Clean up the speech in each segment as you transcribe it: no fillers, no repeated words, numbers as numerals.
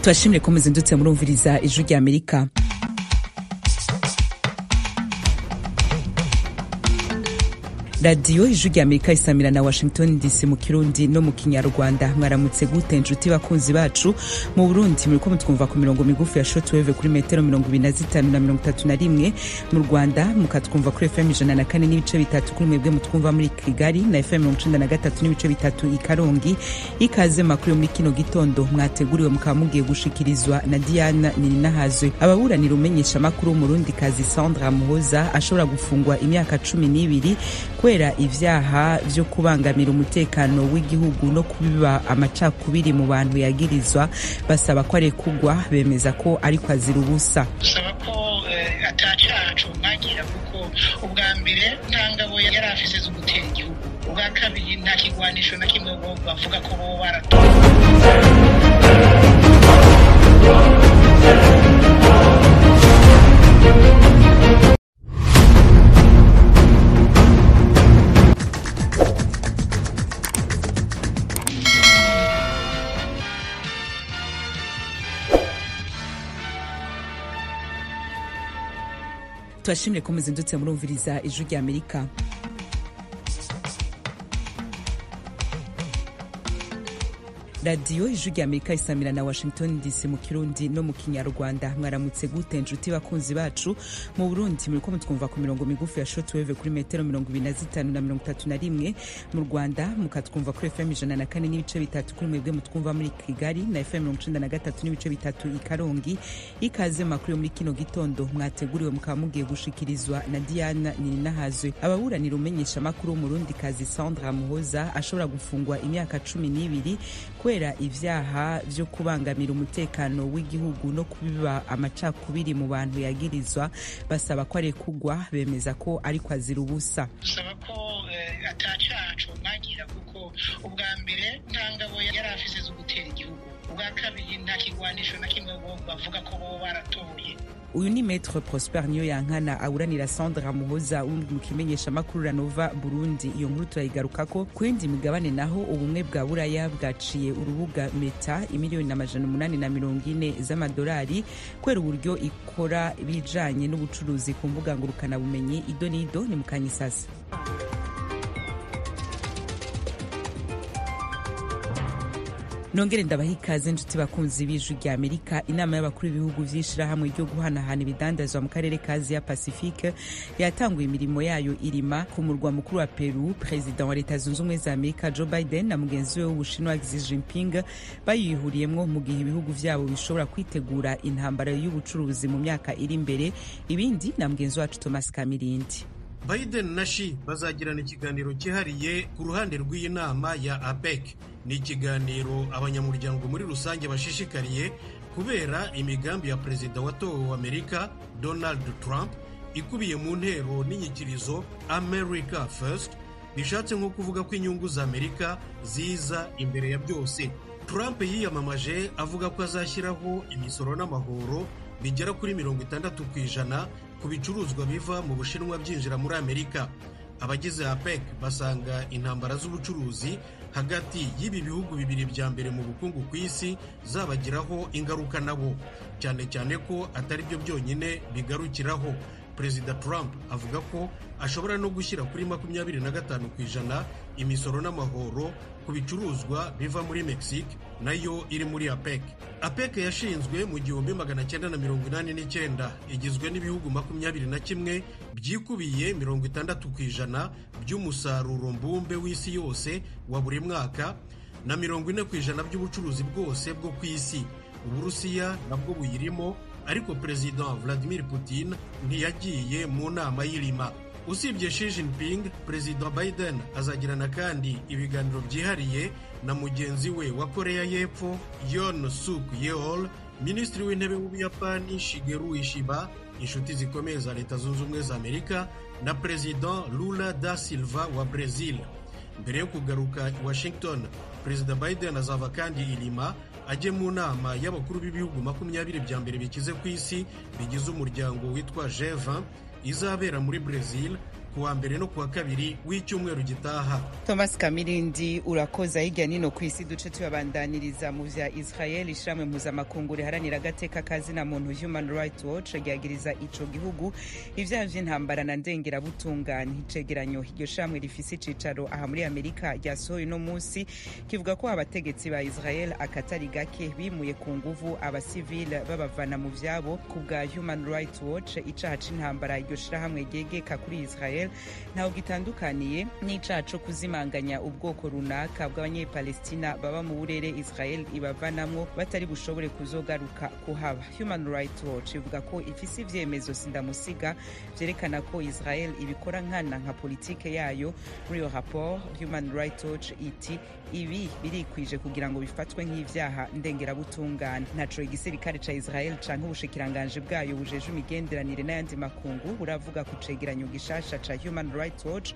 Tubashimire ko muzindutse murumviriza Ijwi rya Amerika. Radiyo Ijwi rya Amerika isamira na Washington DC mu Kirundi no mu Kinyarwanda. Mwaramutse gute nshuti bakunzi bacu? Mu Burundi muriko mutwumva ku mirongo migufi ya shortwave kuri metero 25 na 31. Mu Rwanda mukatwumva kuri FM 104.3 kuri mwebwe mutwumva muri Kigali, na FM 93.3 i Karongi. Ikaze makuru muri kino gitondo mwateguriwe mukaba mugiye gushikirizwa na Diana Nininahazwe. Ababuranira umenyesha makuru Murundi kazi Sandra Muhoza ashobora gufungwa imyaka 12 kubera ivyaha vyo kubangamira umutekano w'igihugu no kubiba amacakubiri mu bantu yagirizwa, basaba ko arekugwa, bemeza ko ariko azira ubusa. Dusaba ko atacaha comwagira, kuko ubwa mbere nta ngabo yari afise zo gutera igihugu, ubwa kabiri nta kigwanisho na kimwe bavuga ko bo baratora. Tubashimire ko muzindutse murumviriza Ijwi rya Amerika. Radiyo Ijwi rya Amerika isamira na Washington DC mu Kirundi no mu Kinyarwanda. Mwaramutse gute nshuti bakunzi bacu? Mu Burundi muriko mutwumva ku mirongo migufi ya shortwave kuri metero 25 na 31. Mu Rwanda mukatwumva kuri FM 104.3 kuri mwebwe mutwumva muri Kigali, na FM 93.3 i Karongi. Ikaze makuru muri kino gitondo mwateguriwe mukaba mugiye gushikirizwa na Diana Nininahazwe. Ababuranira umenyesha makuru Murundi kazi Sandra Muhoza ashobora gufungwa imyaka 12 kubera ivyaha vyo kubangamira umutekano w'igihugu no kubiba amacakubiri mu bantu yagirizwa, basaba ko arekugwa, bemeza ko ariko azira ubusa. Dusaba ko atacaha comwagira, kuko ubwa mbere nta ngabo yari afise zo gutera igihugu, ubwa kabiri nta kigwanisho na kimwe bavuga ko bo baratoye. Uyu ni Maître Prosper Niyoyankana aburanira Sandra Muhoza mu kimenyesha makuru Ranova Burundi. Iyo nkuru turayigarukako. Ku yindi migabane naho, ubumwe bwa Buraya bwaciye urubuga Meta imiliyoni 840 z'amadolari kubera uburyo ikora bijanye n'ubucuruzi ku mbuga ngurukanabumenyi. Ido nido ni mukanyisasa. Nongere ndabaha ikaze nshuti bakunzi b'Ijwi rya Amerika. Inama y'abakuru b'ibihugu vy'ishirahamwe ryo guhanahana ibidandazwa mu karere ka Asia Pacifique yatanguye imirimo yayo irima ku murwa mukuru wa Peru. Perezida wa Leta Zunze Ubumwe za Amerika Joe Biden na mugenzi we w'Ubushinwa Xi Jinping bayihuriyemwo, mu gihe ibihugu vyabo bishobora kwitegura intambara y'ubucuruzi mu myaka iri imbere. Ibindi na mugenzi wacu Thomas Kamirindi. Biden na Xi bazagirana ikiganiro cyihariye ku ruhande rw'iyi nama ya APEC. Ni ikiganiro abanyamuryango muri rusange bashishikariye kubera imigambi ya perezida watowe wa Amerika Donald Trump ikubiye mu ntero n'inyikirizo America First, bishatse nko kuvuga ko inyungu za Amerika ziza imbere ya byose. Trump yiyamamaje avuga ko azashyiraho imisoro n'amahoro bigera kuri 60% ku bicuruzwa biva mu Bushinwa byinjira muri Amerika. Abagize APEC basanga intambara z'ubucuruzi hagati y'ibi bihugu bibiri bya mbere mu bukungu ku isi zabagiraho ingaruka nabo, cyane cyane ko atari byo byonyine bigarukiraho. Perezida Trump avuga ko ashobora no gushyira kuri 25% imisoro n'amahoro ku bicuruzwa biva muri Mexique nayo iri muri APEC. APEC yashinzwe mu 1989, igizwe n'ibihugu 21 byikubiye 60% by'umusaruro mbumbe w'isi yose wa buri mwaka na 40% by'ubucuruzi bwose bwo ku isi. Uburusiya nabwo buyirimo, ariko Perezida Vladimir Putin ntiyagiye mu nama y'Ilima. Usibye Xi Jinping, Perezida Biden azagirana kandi ibiganiro byihariye na mugenzi we wa Korea y'Epfo Yoon Suk Yeol, Minisitiri w'Intebe w'Ubuyapani Shigeru Ishiba, inshuti zikomeye za Leta Zunze Ubumwe za Amerika, na Perezida Lula da Silva wa Brazil. Mbere yo kugaruka i Washington, Perezida Biden azava kandi i Lima ajye mu nama y'abakuru b'ibihugu 20 bya mbere bikize ku isi bigize umuryango witwa G20 izabera muri Brazil Kuwa mbere no kuwa kabiri w'icyumweru gitaha. Thomas Kamirindi, urakoza. Hirya nino ku isi duce tuyabandaniriza mu vya Israel. Ishamwe mpuzamakungu riharanira agateka kazina muntu Human Rights Watch ryagiriza ico gihugu ivyaha vy'intambara na ndengerabutungane. Icegeranyo iryo shamwe rifise icicaro aha muri Amerika ryasohoye uno munsi kivuga ko abategetsi ba Israel akatari gake bimuye ku nguvu abasivile babavana mu vyabo. Ku bwa Human Rights Watch, icaha c'intambara iryo shirahamwe ryegeka kuri Israel ntaho gitandukaniye n'icaha co kuzimanganya ubwoko runaka bw'Abanyepalestina baba mu burere Israel ibavanamwo batari bushobore kuzogaruka kuhaba. Human Rights Watch ivuga ko ifise ivyemezo sindamusiga vyerekana ko Israel ibikora nkana nka politike yayo. Muri iyo rapport, Human Rights Watch iti ibi birikwije kugira ngo bifatwe nk'ivyaha ndengerabutungane. Ntaco igisirikare ca Israel canke ubushikiranganji bwayo bujeje imigenderanire n'ayandi makungu buravuga ku cegeranyo gishasha ca Human Rights Watch.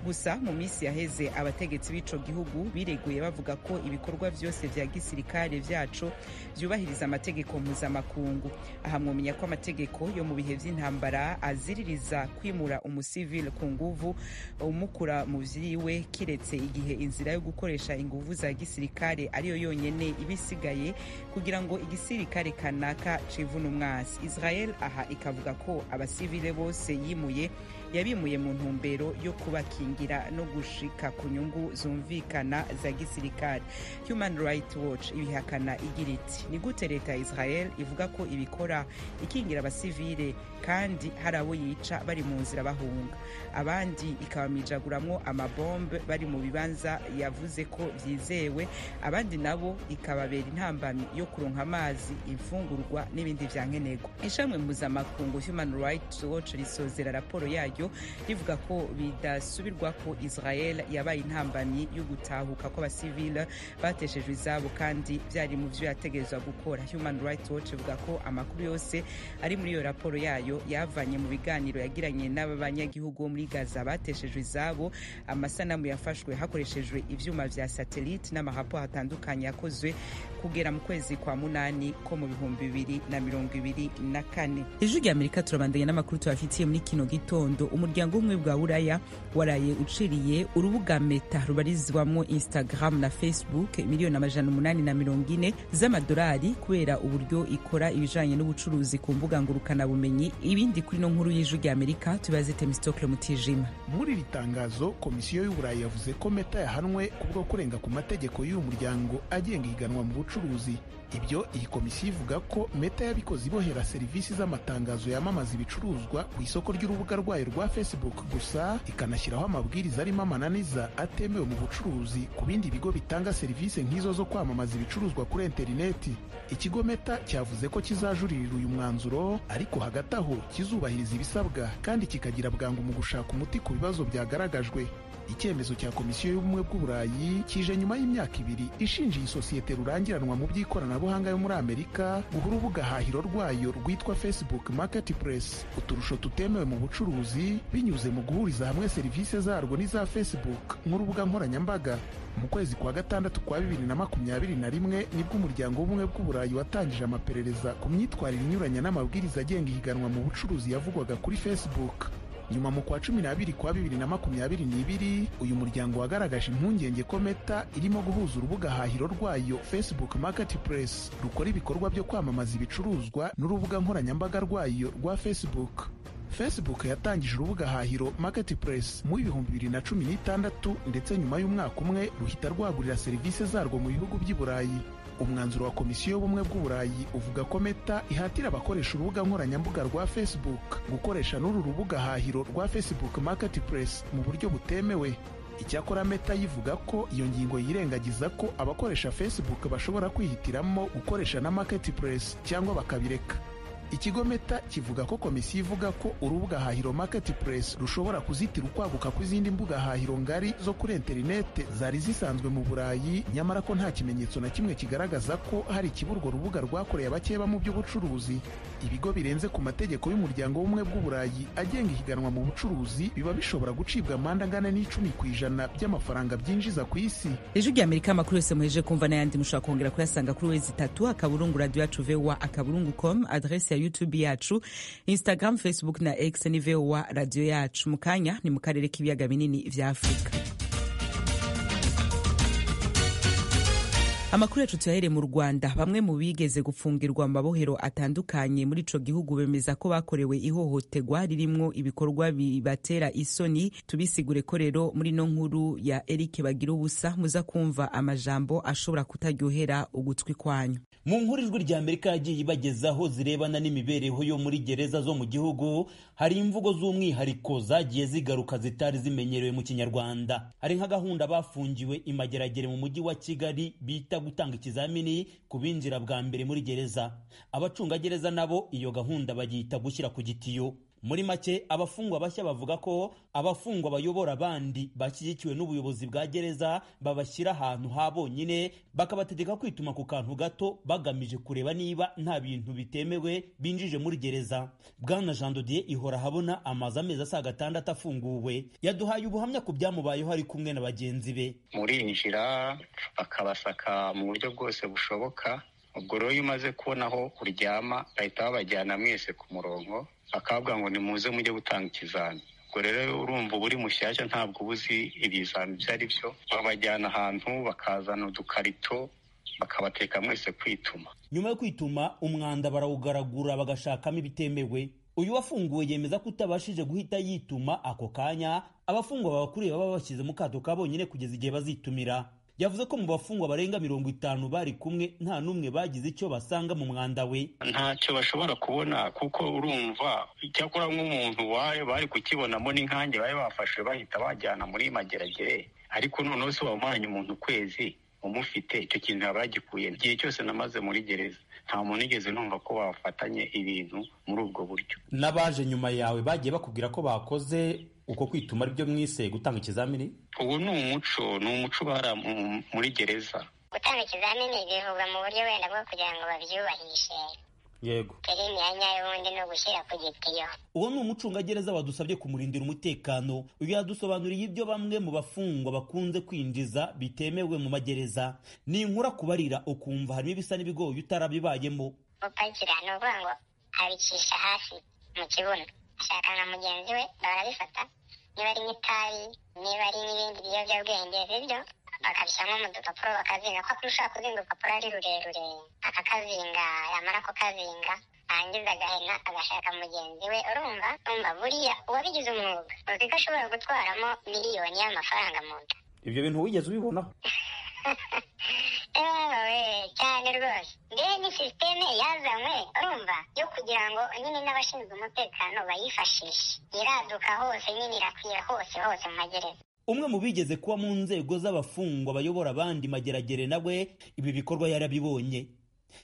Gusa mu misi yaheze abategetsi b'ico gihugu bireguye bavuga ko ibikorwa vyose vya gisirikare vyaco vyubahiriza amategeko mpuzamakungu. Aha mwomenya ko amategeko yo mu bihe vy'intambara aziririza kwimura umusivile ku nguvu umukura mu vyiwe, kiretse igihe inzira yo gukoresha inguvu za gisirikare ariyo yonyene ibisigaye kugira ngo igisirikare kanaka civune umwasi. Israel aha ikavuga ko abasivile bose yimuye yabimuye mu ntumbero yo kubakingira no gushika ku nyungu zumvikana za gisirikare. Human Rights Watch ibihakana igira iti: "Ni gute leta ya Israel ivuga ko ibikora ikingira abasivile kandi hari abo yica bari mu nzira bahunga, abandi ikabamijaguramwo amabombe bari mu bibanza yavuze ko vyizewe, abandi nabo ikababera intambamyi yo kuronka amazi, imfungurwa n'ibindi vya nkenerwa?" Ishamwe mpuzamakungu Human Rights Watch risozera raporo yayo rivuga ko bidasubirwa ko Israel yabaye intambamyi yo gutahuka kw'abasivile bateshejwe izabo kandi vyari mu vyo yategerezwa gukora. Human Rights Watch ivuga ko amakuru yose ari muri iyo raporo yayo yavanye mu biganiro yagiranye n'abanyagihugu bo muri Gaza bateshejwe izabo, amasanamu yafashwe hakoreshejwe ivyuma vya satellite n'amaraporo atandukanye yakozwe kugera mu kwezi kwa munani ko mu 2024. Ijwi rya Amerika, turabandanya n'amakuru tubafitiye muri kino gitondo. Umuryango w'Ubumwe bwa Buraya waraye uciriye urubuga Meta rubarizwamwo Instagram na Facebook 840 miliyoni z'amadolari kubera uburyo ikora ibijanye n'ubucuruzi ku mbuga ngurukanabumenyi. Ibindi kuri no nkuru y'Ijwi rya Amerika tubaze Temistocle Mutijima. Muri iri tangazo, Komisiyo y'Uburayi yavuze ko Meta yahanwe kubwo kurenga ku mategeko y'uyu muryango agenga ihiganwa mu bucuruzi. Ibyo iyi komisiyo ivuga ko Meta yabikoze ibohera serivisi z'amatangazo yamamaza ibicuruzwa ku isoko ry'urubuga rwayo rwa Facebook gusa, ikanashyiraho amabwiriza arimo amananiza atemewe mu bucuruzi ku bindi bigo bitanga serivisi nk'izo zo kwamamaza ibicuruzwa kuri interineti. Ikigo Meta cyavuze ko kizajuririra uyu mwanzuro, ariko hagati aho kizubahiriza ibisabwa kandi kikagira bwangu mu gushaka umuti ku bibazo byagaragajwe. Icyemezo cya Komisiyo y'Ubumwe bw'Uburayi kije nyuma y'imyaka 2 ishinja iyi sosiyete rurangiranwa mu by'ikoranabuhanga yo muri Amerika guha urubuga hahiro rwayo rwitwa Facebook Marketplace uturusho tutemewe mu bucuruzi binyuze mu guhuriza hamwe serivisi zarwo n'iza Facebook nk'urubuga nkoranyambaga. Mu kwezi kwa gatandatu kwa 2021 nibwo Umuryango w'Ubumwe bw'Uburayi watangije amaperereza ku myitwarire inyuranye n'amabwiriza agenga ihiganwa mu bucuruzi yavugwaga kuri Facebook. Nyuma mu kwa 12 kwa 2022, uyu muryango wagaragaje impungenge ko Meta irimo guhuza urubuga hahiro rwayo Facebook Marketplace rukora ibikorwa byo kwamamaza ibicuruzwa n'urubuga nkoranyambaga rwayo rwa Facebook. Facebook yatangije urubuga hahiro Marketplace mu 2016, ndetse nyuma y'umwaka umwe ruhita rwagurira serivisi zarwo mu bihugu by'i Burayi. Umwanzuro wa Komisiyo y'Ubumwe bw'Uburayi uvuga ko Meta ihatira abakoresha urubuga nkoranyambaga rwa Facebook gukoresha n'uru rubuga hahiro rwa Facebook Marketplace mu buryo butemewe. Icyakora Meta yivuga ko iyo ngingo yirengagiza ko abakoresha Facebook bashobora kwihitiramo gukoresha na Marketplace cyangwa bakabireka. Ikigo Meta kivuga ko komisiyo ivuga ko urubuga hahiro Marketplace rushobora kuzitira ukwaguka kw'izindi mbuga hahiro ngari zo kuri interinete zari zisanzwe mu Burayi, nyamara ko nta kimenyetso na kimwe kigaragaza ko hari ikiba urwo rubuga rwakoreye abakeba mu by'ubucuruzi. Ibigo birenze ku mategeko y'Umuryango w'Ubumwe bw'Uburayi agenga ihiganwa mu bucuruzi biba bishobora gucibwa amande angana n'10% by'amafaranga byinjiza ku isi. Ijwi rya Amerika, amakuru yose muheje kumva n'ayandi mushobora kongera kuyasanga kuri www.radiocom, adresse ya ya YouTube yacu, Instagram, Facebook na X ni VOA Radio yacu. Mu kanya ni mu karere k'ibiyaga binini vya Afurika. Amakuru yacu tuyahere mu Rwanda. Bamwe mu bigeze gupfungirwa mu mabohero atandukanye muri ico gihugu bemeza ko bakorewe ihohoterwa ririmwo ibikorwa bibatera isoni. Tubisigure ko rero muri no nkuru ya Eric Bagira ubusa muza kumva amajambo ashobora kutaryohera ugutwi kwanyu. Mu nkuru Ijwi rya Amerika yagiye ibagezaho zirebana n'imibereho yo muri gereza zo mu gihugu, hari imvugo z'umwihariko zagiye zigaruka zitari zimenyerewe mu Kinyarwanda. Hari nka gahunda bafungiwe imageragere mu mujyi wa Kigali bita gutanga ikizamini ku binjira bwa mbere muri gereza. Abacungagereza nabo iyo gahunda bagiyita gushyira ku gitiyo. Muri make, abafungwa bashya bavuga ko abafungwa bayobora abandi bashyigikiwe n'ubuyobozi bwa gereza babashyira ahantu ha bonyine, bakabategeka kwituma ku kantu gato bagamije kureba niba nta bintu bitemewe binjije muri gereza. Bwana Jean Dodier ihora habona amaze amezi asaga 6 afunguwe, yaduhaye ubuhamya ku byamubayeho ari kumwe na bagenzi be. Murinjira bakabasaka mu buryo bwose bushoboka. Ubwo rero iyo umaze kubona aho uryama bahita babajyana mwese ku murongo, bakababwira ngo nimuze mujye gutanga ikizami. Ubwo rero urumva uba uri mushyashya, ntabwo uba uzi ibizami ibyo ari byo. Babajyana ahantu bakazana udukarito bakabateka mwese kwituma. Nyuma yo kwituma umwanda barawugaragura bagashakamo ibitemewe. Uyu wafunguwe yemeza ko utabashije guhita yituma ako kanya, abafungwa babakuriye baba bashyize mu kato ka bonyine kugeza igihe bazitumira. Yavuze ko mu bafungwa barenga 50 bari kumwe nta n'umwe bagize icyo basanga mu mwanda we. Ntacyo bashobora kubona kuko urumva icyakora nk'umuntu wawe bari kukibonamo n'inkange bari bafashe bahita bajyana muri mageragere, ariko noneho se wamaranye umuntu ukwezi umufite icyo kintu yaba yagikuye. Igihe cyose namaze muri gereza nta muntu igeze numva ko bafatanye ibintu muri ubwo buryo. N'abaje nyuma yawe bagiye bakubwira ko bakoze uko kwituma aribyo mwise gutanga ikizamini? Ubu ni umuco, ni umuco ubara muri gereza. Gutanga ikizamini bivugwa mu buryo wenda bwo kugira ngo babyubahishe. Yego. Imyanya y'ubundi no gushyira ku gitiyo. Uwo ni umucungagereza wadusabye kumurindira umutekano. Uyu yadusobanuriye ibyo bamwe mu bafungwa bakunze kwinjiza bitemewe mu magereza. Ni inkura kubarira ukumva harimo ibisa n'ibigoyi utarabibayemo. Gupakira ni ukuvuga ngo abicisha hasi mu kibuno, ashaka na mugenzi we barabifata, niba ari nk'itabi, niba ari n'ibindi biyobyabwenge, sibyo bakabishyiramo mu dupapuro bakazinga, kuko ushaka kuzinga urupapuro ari rurerure akakazinga, yamara kukazinga arangiza agahena agashaka mugenzi we. Urumva buriya uwabigize umwuga uzi ko ashobora gutwaramo miliyoni y'amafaranga mu nda. Ibyo bintu wigeze ubibonaho? Ewe cyane rwose. Mbere ni sisiteme yazanywe urumva yo kugira ngo nyine n'abashinzwe umutekano bayifashishe, iraduka hose nyine irakwira hose hose mu magereza. Umwe mu bigeze kuba mu nzego z'abafungwa bayobora abandi mageragere nawe ibi bikorwa yarabibonye,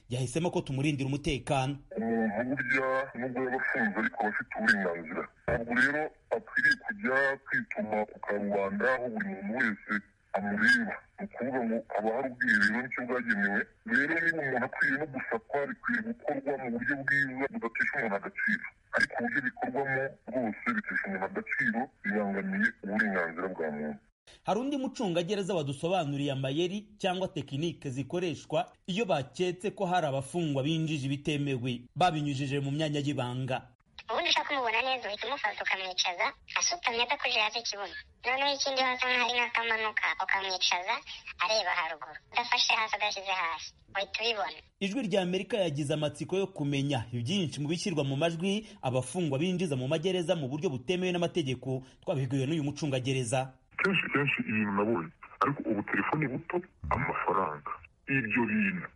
yahisemo ko tumurindira umutekano. Umuntu burya nubwo yaba afunze ariko aba afite uburenganzira, ntabwo rero akwiriye kujya kwituma ku karubanda aho buri muntu wese amureba. Ni ukuvuga ngo haba hari ubwiherero nicyo bwagenewe. Rero niba umuntu akwiye no gusakwa bikwiye gukorwa mu buryo bwiza budatesha umuntu agaciro, ariko uburyo bikorwamo rwose bitesha umuntu agaciro, bibangamiye uburenganzira bwa muntu. Hari undi mucungagereza wadusobanuriye amayeri cyangwa tekinike zikoreshwa iyo baketse ko hari abafungwa binjije ibitemewe babinyujije mu myanya y'ibanga. Ubundi ushaka kumubona neza uhita umufata ukamwicaza asutamye adakojeje hasi ikibuno, noneho ikindi hasa nk'aho ari nk'akamanuka ukamwicaza areba haruguru udafashe hasi adashyize hasi, uhita ubibona. Ijwi rya Amerika yagize amatsiko yo kumenya byinshi mu bishyirwa mu majwi abafungwa binjiza mu magereza mu buryo butemewe n'amategeko. Twabibwiwe n'uyu mucungagereza. Kenshi kenshi ibintu nabonye, ariko ubu telefone buto, amafaranga, ibyo bintu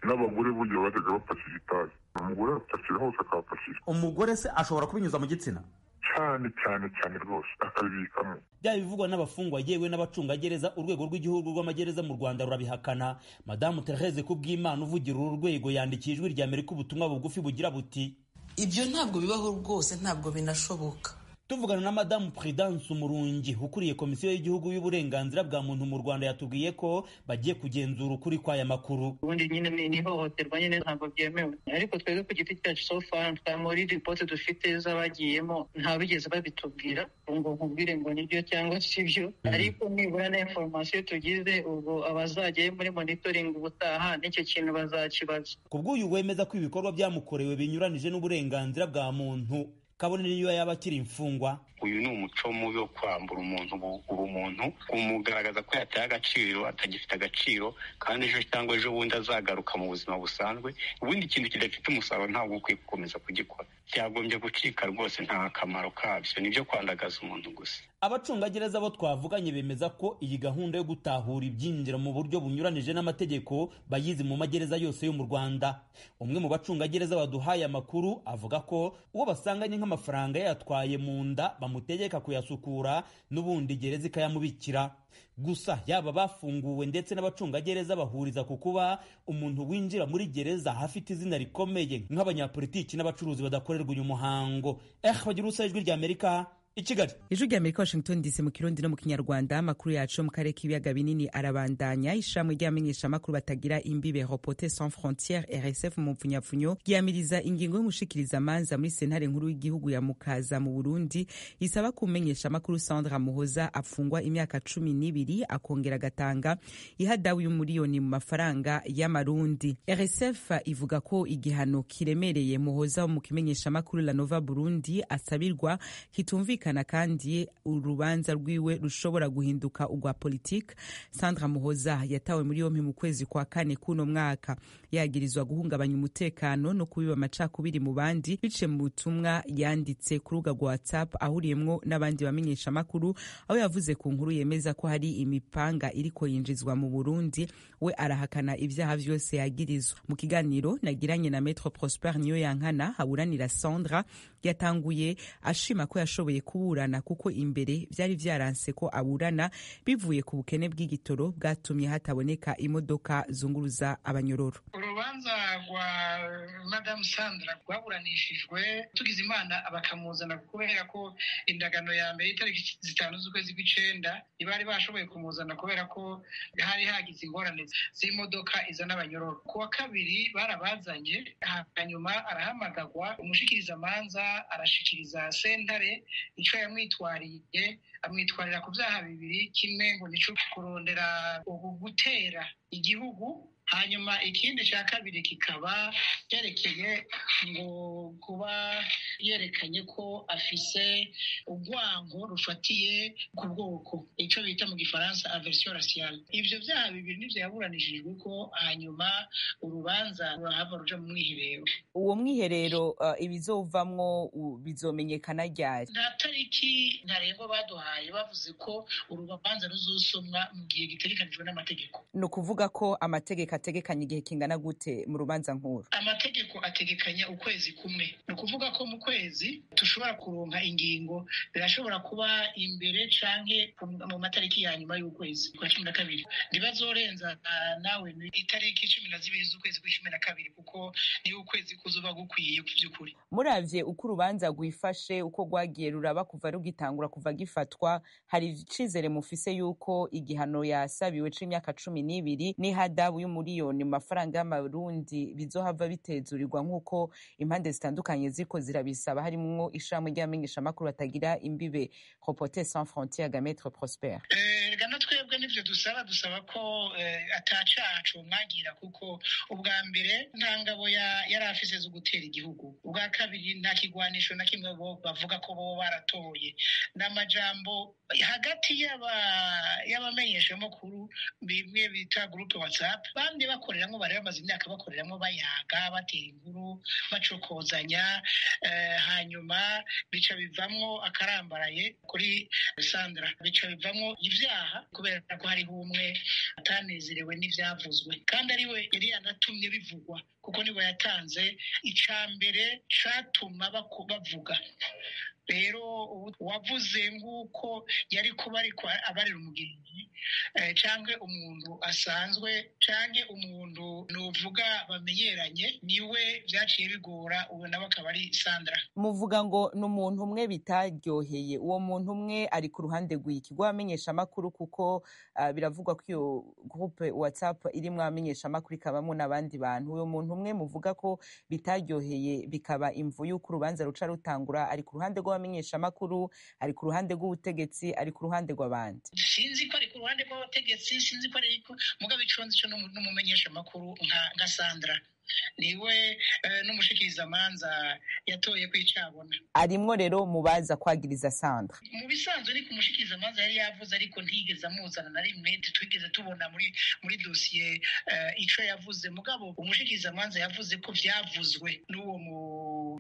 n'abagore burya bajyaga bapakira itabi, umugore arapakira hose akahapakira. Umugore se ashobora kubinyuza mu gitsina? Cyane cyane cyane rwose akabibikamo. Byaba bivugwa n'abafungwa yewe n'abacungagereza, urwego rw'igihugu rw'amagereza mu Rwanda rurabihakana. Madamu Therese Kubwimana uvugira uru rwego yandikiye Ijwi rya Amerika ubutumwa bugufi bugira buti: ibyo ntabwo bibaho rwose, ntabwo binashoboka. Tuvugana na Madamu Prudence Umurungi ukuriye Komisiyo y'Igihugu y'Uburenganzira bwa Muntu mu Rwanda, yatubwiye ko bagiye kugenzura ukuri kw'aya makuru. Ubundi nyine ni ihohoterwa nyine, ntabwo byemewe, ariko twebwe ku giti cyacu so far muri ripoti dufite z'abagiyemo nta bigeze babitubwira ngo nkubwire ngo nibyo cyangwa si byo, ariko nibura na information tugize, ubwo abazajyayo muri monitoring ubutaha n'icyo kintu bazakibaza. Ku bw'uyu wemeza ko ibikorwa byamukorewe binyuranije n'uburenganzira bwa muntu, kabone niyo yaba akiri imfungwa, Uyu ni umuco mubi wo kwambura umuntu ubumuntu, kumugaragaza ko yataye agaciro, atagifite agaciro, kandi ejo cyangwa ejo bundi azagaruka mu buzima busanzwe. Ubundi ikintu kidafite umusaruro ntabwo ukwiye gukomeza kugikora, byagombye gucika rwose, nta kamaro kabyo, nibyo kwandagaza umuntu gusa. Abacungagereza bo twavuganye bemeza ko iyi gahunda yo gutahura ibyinjira mu buryo bunyuranije n'amategeko bayizi mu magereza yose yo mu Rwanda. Umwe mu bacungagereza baduhaye amakuru avuga ko uwo basanganye nk'amafaranga yayatwaye mu nda bamutegeka kuyasukura, n'ubundi gereza ikayamubikira. Gusa yaba bafunguwe ndetse n'abacungagereza bahuriza ku kuba umuntu winjira muri gereza afite izina rikomeye nk'abanyapolitiki n'abacuruzi badakorerwa uyu muhango. Bagira ubusa, Ijwi ry'Amerika i Kigali. Ijwi rya Amerika, Washington DC, mu Kirundi no mu Kinyarwanda. Amakuru yacu mu karere k'ibiyaga binini arabandanya. Ishami ry'abamenyeshamakuru batagira imbibe, Reporters sans frontières, RSF mu mpfunyapfunyo, ryamiriza ingingo y'umushikirizamanza muri Sentare Nkuru y'Igihugu ya Mukaza mu Burundi isaba kumenyesha amakuru Sandra Muhoza afungwa imyaka 12, akongera agatanga ihadabu y'umuriyoni mu mafaranga y'amarundi. RSF ivuga ko igihano kiremereye Muhoza mu kimenyeshamakuru La Nova Burundi asabirwa kitumvikana, kandi urubanza rwiwe rushobora guhinduka urwa politike. Sandra Muhoza yatawe muri yompi mu kwezi kwa kane kuno mwaka, yagirizwa guhungabanya umutekano no kubiba amacakubiri mu bandi biciye mu butumwa yanditse ku rubuga rwa WhatsApp ahuriyemwo n'abandi bamenyesha amakuru, aho yavuze ku nkuru yemeza ko hari imipanga iriko yinjizwa mu Burundi. We arahakana ibyaha vyose yagirizwa. Mu kiganiro nagiranye na Maître Prosper Niyoyankana aburanira Sandra, yatanguye ashima ko yashoboye kuburana, kuko imbere byari byaranse ko aburana bivuye ku bukene bw'igitoro bwatumye hataboneka imodoka zunguruza abanyororo. Urubanza rwa Madamu Sandra rwaburanishijwe tugize Imana bakamuzana, kubera ko indagano ya mbere itariki 5 z'ukwezi kw'icenda ntibari bashoboye kumuzana kubera ko hari hagize ingorane z'imodoka izana abanyororo. Ku wa kabiri barabazanye, hanyuma arahamagagwa, umushikirizamanza arashikiriza sentare icyo yamwitwariye. Amwitwarira ku byaha bibiri: kimwe ngo nico kurondera gutera igihugu, hanyuma ikindi cya kabiri kikaba cyerekeye ngo kuba yerekanye ko afise urwango rufatiye ku bwoko, icyo bita mu Gifaransa aversion raciale. Ivyo vyaha bibiri nivyo yaburanishijwe ko, hanyuma urubanza rurahava ruja mu mwiherero. Uwo mwiherero, ibizovamwo bizomenyekana ryari? Nta tariki ntarengwa baduhaye, bavuze ko urubanza ruzosomwa mu gihe gitegekanijwe n'amategeko. Ni ukuvuga ko amategeko ategekanya igihe kingana gute mu rubanza nkuru? Amategeko ategekanya ukwezi kumwe, ni ukuvuga ko mu kwezi dushobora kuronka ingingo. Birashobora kuba imbere canke mu matariki ya nyuma y'ukwezi kwa 12. Ntibazorenza nawe itariki 12 z'ukwezi kw'icumi na kabiri, kuko niyo ukwezi kuzoba gukwiye ku vy'ukuri. Muravye uko urubanza rwifashe, uko rwagiye ruraba kuva rugitangura, kuva gifatwa, hari icizere mufise yuko igihano yasabiwe c'imyaka 12 n'ihadabu y'umuriyoni mu mafaranga y'amarundi bizohava bitezurirwa, nk'uko impande zitandukanye ziriko zirabisaba, harimwo ishirahamwe ry'abamenyeshamakuru batagira imbibe, Reporters sans frontières, ga Maître Prosper? Rega na twebwe nivyo dusaba. Dusaba ko atacaha comwagira, kuko ubwa mbere nta ngabo yari afise zo gutera igihugu, ubwa kabiri nta kigwanisho na kimwe bo bavuga ko bo baratoye. N'amajambo hagati y'abamenyeshamakuru bimwe bita groupe WhatsApp bamye bakoreramwo, bari bamaze imyaka bakoreramwo, bayaga, batera inkuru, bacokozanya, hanyuma bica bivamwo akarambaraye kuri Sandra, bica bivamwo ivyaha kubera ko hariho umwe atanezerewe n'ivyavuzwe kandi ariwe yari yanatumye bivugwa. kuko niwe yatanze ica mbere catuma bavuga. Rero wavuze nk'uko yari kuba ariko abarira umugenzi cyangwa umuntu asanzwe cyangwa umuntu nuvuga bamenyeranye, niwe byaciye bigora, ubu nawe akaba ari Sandra. Muvuga ngo ni umuntu umwe bitaryoheye, uwo muntu umwe ari ku ruhande rw'iki rw'abamenyeshamakuru, kuko biravugwa ko iyo groupe WhatsApp irimwo abamenyeshamakuru ikabamwo n'abandi bantu. Uwo muntu umwe muvuga ko bitaryoheye bikaba imvu y'uko urubanza ruca rutangura, ari ku ruhande rw'abamenyeshamakuru, ari ku ruhande rw'ubutegetsi, ari ku ruhande rw'abandi? Sinzi ko ari ku ruhande rw'abategetsi, sinzi ko ari mugabo ico nzi co n'umumenyeshamakuru nka Sandra niwe n'umushikirizamanza yatoye kwicabona. Arimwo rero mubaza kwagiriza Sandra? Mu bisanzwe ni ku mushikirizamanza yari yavuze, ariko ntigeze amuzana na rimwe, twigeze tubona muri dosiye ico yavuze. Mugabo umushikirizamanza yavuze ko vyavuzwe n'uwo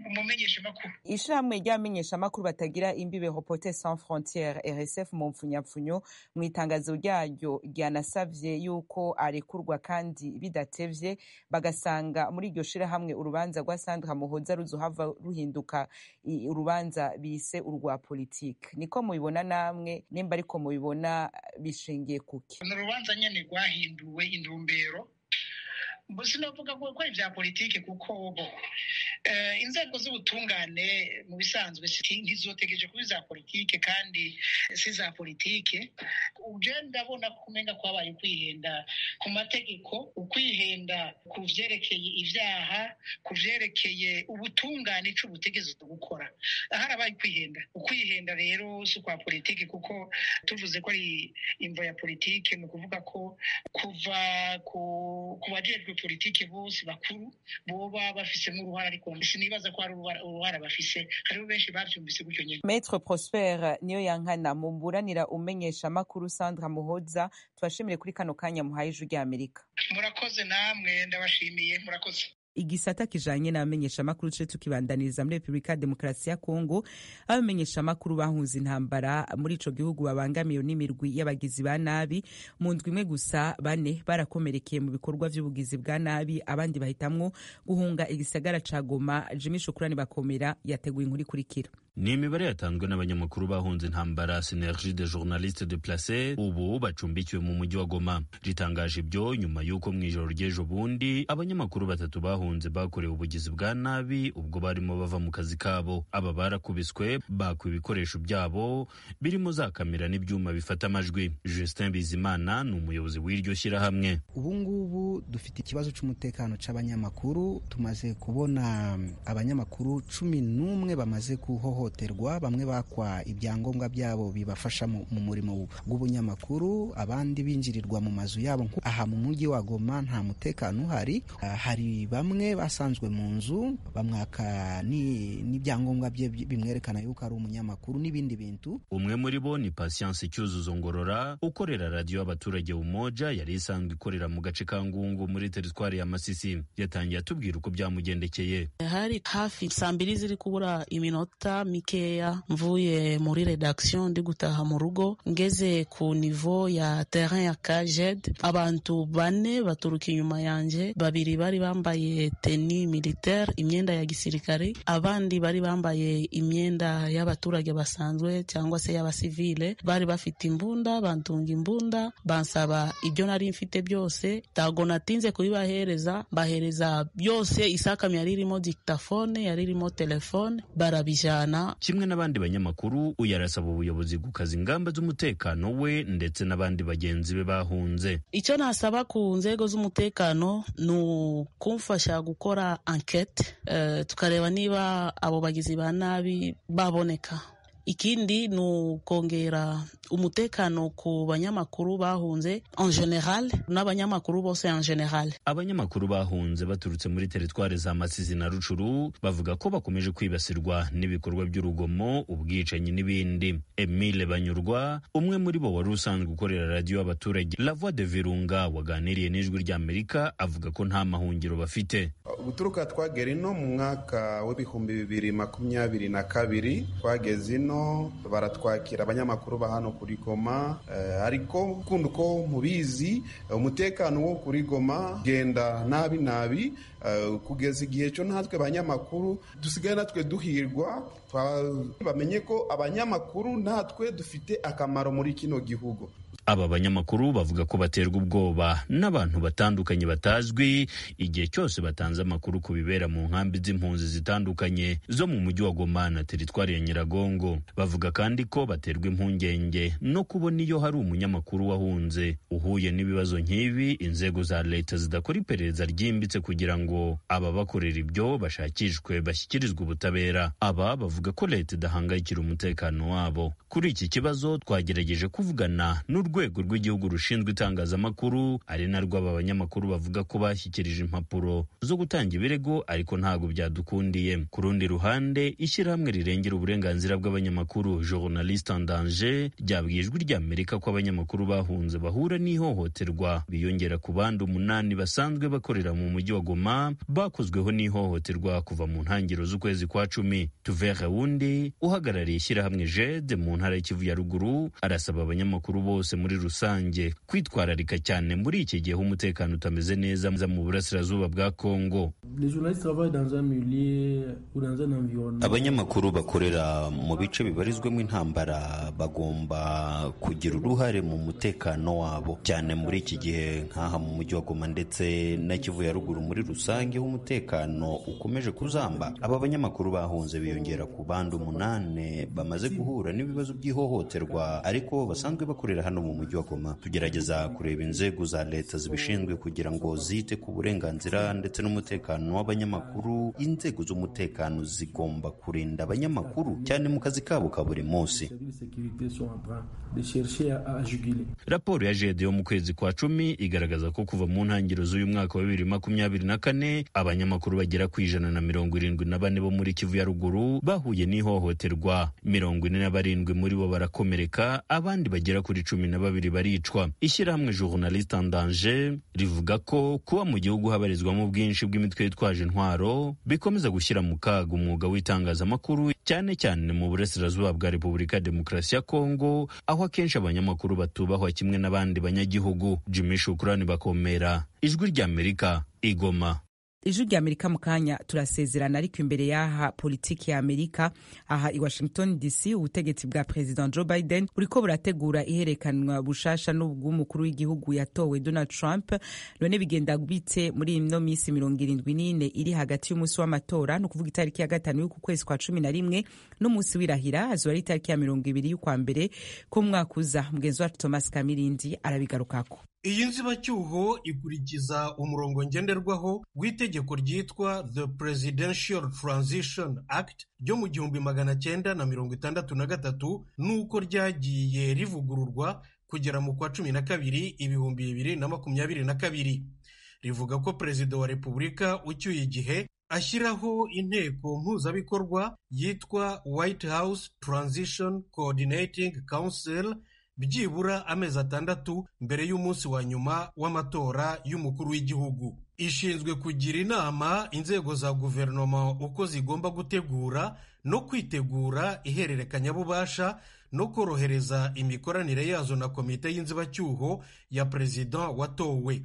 mumenyeshamakuru. Ishirahamwe ry'abamenyeshamakuru batagira imbibe, Reporters sans frontières, RSF mu mpfunyapfunyo, mu itangazo ryaryo ryanasavye yuko arekurwa kandi bidatevye, bagasanga muri iryo shirahamwe urubanza rwa Sandra Muhoza ruzohava ruhinduka urubanza bise urwa politike. Niko mubibona namwe? Nimba ariko mubibona, bishingiye kuki? Ni urubanza nyene rwahinduwe intumbero. Sinavuga ko ari ibya politike, kuko bo inzego z'ubutungane mu bisanzwe ntizotegereje kuba iza politike, kandi si iza politike. Uje ndabona ko umenga kwabaye ukwihenda ku mategeko, ukwihenda ku vyerekeye ivyaha, ku vyerekeye ubutungane ico butegerezwa gukora. Harabaye ukwihenda. Ukwihenda rero si ukwa politike, kuko tuvuze ko ari imvo ya politike, ni ukuvuga ko kuva ku bajejwe politike bose bakuru boba bafisemo uruhara, ariko sinibaza ko hari uruhara bafise. Hariho benshi bavyumvise gutyo nyene. Maître Prosper niyo yankana, mumburanira umenyesha makuru Sandra Muhoza, tubashimire kuri kano kanya muhaye Ijwi rya Amerika. Murakoze namwe, ndabashimiye, murakoze. Igisata kijanye n'abamenyeshamakuru ce tukibandaniriza muri Republika ya Demokarasi ya Kongo. Abamenyeshamakuru bahunze intambara muri ico gihugu babangamiwe n'imirwi y'abagizi ba nabi. Mu ndwi imwe gusa, bane barakomerekeye mu bikorwa vy'ubugizi bwa nabi, abandi bahitamwo guhunga igisagara ca Goma. Jimmy Shukrani Bakomera yateguye inkuru ikurikira. Ni imibare yatanzwe n'abanyamakuru bahunze intambara, Synergie des journalistes déplacés, ubu bacumbikiwe mu mujyi wa Goma. Ritangaje ibyo nyuma y'uko mu ijoro ry'ejo bundi abanyamakuru batatu bahunze bakorewe ubugizi bwa nabi ubwo barimo bava mu kazi kabo. Aba barakubiswe, bakwa ibikoresho byabo birimo za kamera n'ibyuma bifata amajwi. Justin Bizimana ni umuyobozi w'iryo shyirahamwe. Ubu ngubu dufite ikibazo cy'umutekano c'abanyamakuru. Tumaze kubona abanyamakuru 11 bamaze kuhohoterwa, bamwe bakwa ibyangombwa byabo bibafasha mu murimo w'ubunyamakuru, abandi binjirirwa mu mazu yabo. Aha mu mujyi wa Goma nta mutekano uhari. Hari bamwe basanzwe mu nzu bamwaka n'ibyangombwa bye bimwerekana yuko ari umunyamakuru n'ibindi bintu. Umwe muri bo ni Patience Cyuzuzo Ngorora, ukorera radiyo y'abaturage Umoja yari isanzwe ikorera mu gace ka Ngungu muri teritwari ya Masisi. Yatangiye atubwira uko byamugendekeye. Hari hafi saa mbiri ziri kubura iminota mikeya, mvuye muri redaction ndi gutaha mu rugo, ngeze ku niveau ya terrain ya Kajed, abantu bane baturuka inyuma yanje, babiri bari bambaye tenue militaire, imyenda ya gisirikare, abandi bari bambaye imyenda y'abaturage basanzwe cyangwa se y'abasivile. Bari bafite imbunda, bantunga imbunda, bansaba ibyo nari mfite byose. Ntago natinze kubibahereza, mbahereza byose. Isakam yari irimo dictaphone, yari irimo telefone, barabijana. Kimwe n'abandi banyamakuru, uyu arasaba ubuyobozi gukaza ingamba z'umutekano we ndetse n'abandi bagenzi be bahunze. Icyo nasaba ku nzego z'umutekano ni ukumfasha gukora enquête, tukareba niba abo bagizi ba nabi baboneka. Ikindi ni ukongera umutekano ku banyamakuru bahunze en general, n'abanyamakuru bose en general. Abanyamakuru bahunze baturutse muri teritwari za Masisi na Rucuru bavuga ko bakomeje kwibasirwa n'ibikorwa by'urugomo, ubwicanyi n'ibindi. Emile Banyurwa, umwe muri bo wari usanzwe ukorera radiyo y'abaturage La Voix de Virunga, waganiriye n'Ijwi ry'Amerika, avuga ko nta mahungiro bafite. Guturuka twagera ino mu mwaka w'2022, twageze ino ino, baratwakira abanyamakuru ba hano kuri Goma, ariko kundi uko mubizi umutekano wo kuri Goma genda nabi nabi, kugeza igihe cyo natwe abanyamakuru dusigaye natwe duhirwa, bamenye ko abanyamakuru natwe dufite akamaro muri kino gihugu. Aba banyamakuru bavuga ko baterwa ubwoba n'abantu batandukanye batazwi igihe cyose batanze amakuru ku bibera mu nkambi z'impunzi zitandukanye zo mu mujyi wa Goma na teritwari ya Nyiragongo. Bavuga kandi ko baterwa impungenge no kubona iyo hari umunyamakuru wahunze uhuye n'ibibazo nk'ibi, inzego za leta zidakora iperereza ryimbitse kugira ngo ababakorera ibyo bashakishwe bashyikirizwe ubutabera. Aba bavuga ko leta idahangayikira umutekano wabo. Kuri iki kibazo twagerageje kuvugana n'urwego rw'igihugu rushinzwe itangazamakuru, ari narwo aba banyamakuru bavuga ko bashyikirije impapuro zo gutanga ibirego, ariko ntabwo byadukundiye. Ku rundi ruhande, ishyirahamwe rirengera uburenganzira bw'abanyamakuru Journaliste en Danger ryabwiye Ijwi ry'Amerika ko abanyamakuru bahunze bahura n'ihohoterwa biyongera ku bandi 8 basanzwe bakorera mu mujyi wa Goma bakozweho n'ihohoterwa kuva mu ntangiriro z'ukwezi kwa 10. Tuvere wundi uhagarariye ishyirahamwe JED mu ntara y'Kivu ya ruguru arasaba abanyamakuru bose muri rusange kwitwararika cyane muri iki gihe umutekano utameze neza mu burasirazuba bwa Kongo. Abanyamakuru bakorera mu bice bibarizwamo intambara bagomba kugira uruhare mu mutekano wabo cyane muri iki gihe nk'aha mu mujyi wa Goma ndetse na Kivu ya ruguru muri rusange aho umutekano ukomeje kuzamba. Aba banyamakuru bahunze biyongera ku bandi 8 bamaze guhura n'ibibazo by'ihohoterwa ariko basanzwe bakorera hano mu mujyi wa Goma. Tugerageza kureba inzego za leta zibishinzwe kugira ngo zite ku burenganzira ndetse n'umutekano w'abanyamakuru. Inzego z'umutekano zigomba kurinda abanyamakuru cyane mu kazi kabo ka buri munsi. Raporo ya JED yo mu kwezi kwa 10 igaragaza ko kuva mu ntangiriro z'uyu mwaka wa 2024 abanyamakuru bagera ku 174 bo muri Kivu ya ruguru bahuye n'ihohoterwa, 47 muri bo barakomereka, abandi bagera kuri 12 baricwa. Ishyirahamwe Journaliste en Danger rivuga ko kuba mu gihugu habarizwamo ubwinshi bw'imitwe yitwaje intwaro bikomeza gushyira mu kaga umwuga w'itangazamakuru, cyane cyane mu burasirazuba bwa Repubulika ya Demokarasi ya Kongo, aho akenshi abanyamakuru batubahwa kimwe n'abandi banyagihugu. Jimmy Shukrani Bakomera, Ijwi ry'Amerika, Igoma. Ijwi rya Amerika. Mu kanya turasezerana, ariko imbere y'aha politiki ya Amerika aha i Washington DC, ubutegetsi bwa President Joe Biden buriko burategura iherekanwa bushasha n'ubw'umukuru w'igihugu yatowe Donald Trump. None bigenda bite muri ino minsi 74 iri hagati y'umunsi w'amatora, ni ukuvuga itariki ya 5 y'uku kwezi kwa 11 n'umunsi w'irahira azoba ari itariki ya 20 y'ukwa mbere k'umwaka uza? Mugenzi wacu Thomas Kamirindi arabigarukako. Iyi nzibacyuho ikurikiza umurongo ngenderwaho w'itegeko ryitwa The Presidential Transition Act ryo mu 1963, n'uko ryagiye rivugururwa kugera mu kwa 12 2022. Rivuga ko Perezida wa Repubulika ucyuye igihe ashyiraho inteko mpuzabikorwa yitwa White House Transition Coordinating Council byibura amezi 6 mbere y'umunsi wa nyuma w'amatora y'umukuru w'igihugu. Ishinzwe kugira inama inzego za guverinoma uko zigomba gutegura no kwitegura ihererekanyabubasha no korohereza imikoranire yazo na komite y'inzibacyuho ya perezida watowe.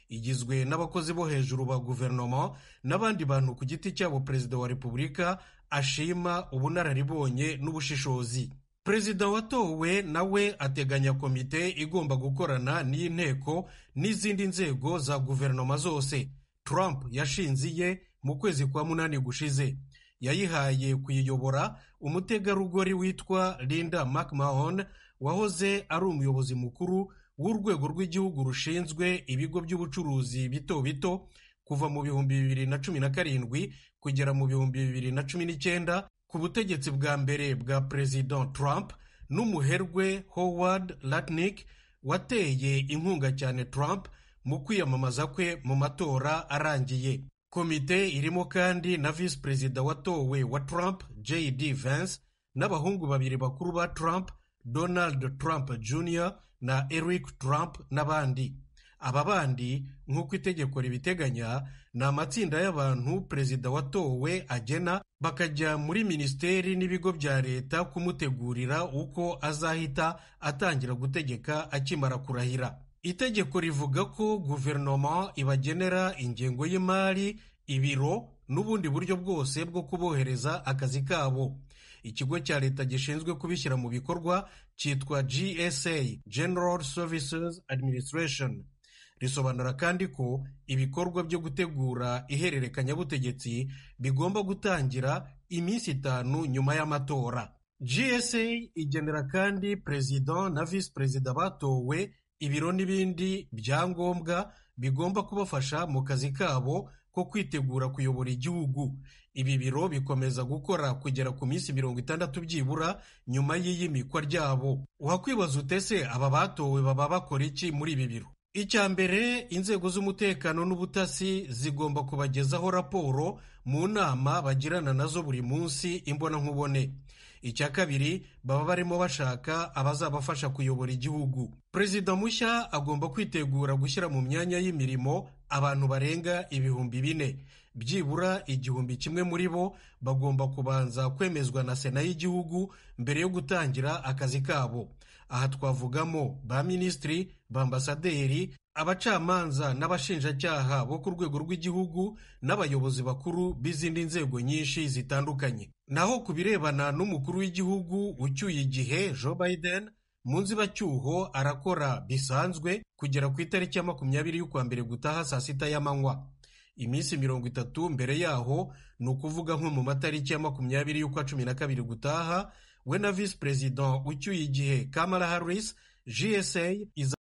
Igizwe n'abakozi bo hejuru ba guverinoma n'abandi bantu ku giti cyabo perezida wa repubulika ashima ubunararibonye n'ubushishozi. Perezida watowe nawe ateganya komite igomba gukorana n'inteko n'izindi nzego za guverinoma zose. Trump yashinze iye mu kwezi kwa 8 gushize. Yayihaye kuyiyobora umutegarugori witwa Linda McMahon, wahoze ari umuyobozi mukuru w'urwego rw'igihugu rushinzwe ibigo by'ubucuruzi bito bito kuva mu 2017 kugera mu 2019 ku butegetsi bwa mbere bwa President Trump, n'umuherwe Howard Lutnick wateye inkunga cyane Trump mu kwiyamamaza kwe mu matora arangiye. Komite irimo kandi na Vice Perezida watowe wa Trump J.D. Vance n'abahungu babiri bakuru ba Trump, Donald Trump Jr. na Eric Trump n'abandi. Aba bandi nk'uko itegeko ribiteganya Ni amatsinda y'abantu perezida watowe agena bakajya muri minisiteri n'ibigo bya leta kumutegurira uko azahita atangira gutegeka akimara kurahira. Itegeko rivuga ko guverinoma ibagenera ingengo y'imari, ibiro n'ubundi buryo bwose bwo kubohereza akazi kabo. Ikigo cya leta gishinzwe kubishyira mu bikorwa cyitwa GSA, General Services Administration. Risobanura kandi ko ibikorwa byo gutegura ihererekanyabutegetsi bigomba gutangira iminsi 5 nyuma y'amatora. GSA igenera kandi perezida na visi perezida batowe ibiro n'ibindi byangombwa bigomba kubafasha mu kazi kabo ko kwitegura kuyobora igihugu. Ibi biro bikomeza gukora kugera ku minsi 60 byibura nyuma y'iyimikwa ryabo. Wakwibaza utese aba batowe baba bakora iki muri ibi biro? Icya mbere, inzego z'umutekano n'ubutasi zigomba kubagezaho raporo mu nama bagirana nazo buri munsi imbonankubone. Icya kabiri, baba barimo bashaka abazabafasha kuyobora igihugu. Perezida mushya agomba kwitegura gushyira mu myanya y'imirimo abantu barenga 4000. Byibura 1000 muri bo bagomba kubanza kwemezwa na Sena y'igihugu mbere yo gutangira akazi kabo. Aha twavugamo ba minisitiri, ba ambasaderi, abacamanza n'abashinjacyaha bo ku rwego rw'igihugu n'abayobozi bakuru b'izindi nzego nyinshi zitandukanye. Naho ku birebana n'umukuru w'igihugu ucyuye igihe Joe Biden, mu nzibacyuho arakora bisanzwe kugera ku itariki ya 20 y'ukwa mbere gutaha saa 6 y'amanywa. Iminsi 30 mbere yaho, ni ukuvuga nko mu matariki ya 20 y'ukwa 12 gutaha, we na visi perezida ucyuye igihe Kamala Harris, GSA iza